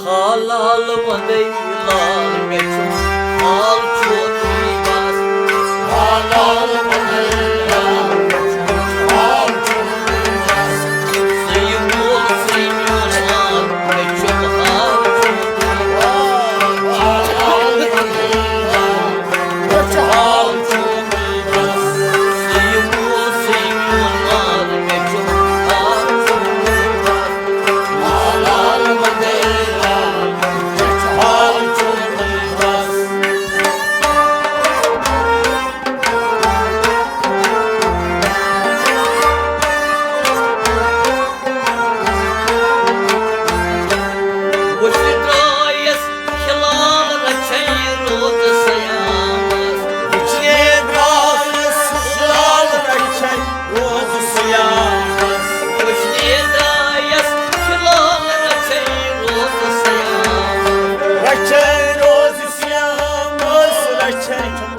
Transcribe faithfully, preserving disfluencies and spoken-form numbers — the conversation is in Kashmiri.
حلال وَنَے لال مےٚ چھُ حال چھُ بس۔ حلال وَنَے لال مےٚ چھُ حال چھُ بس۔ ژٕ یہِ مول ژٕ یہِ میون مال مےٚ چھُ حال چھُ بس۔ حلال وَنَے لال مےٚ چھُ حال چھُ بس۔ ژٕ یہِ مول ژٕ یہِ میون مال مےٚ چھُ حال چھُ بس۔ رچھے روزٕ سیام، ٲس رچھے۔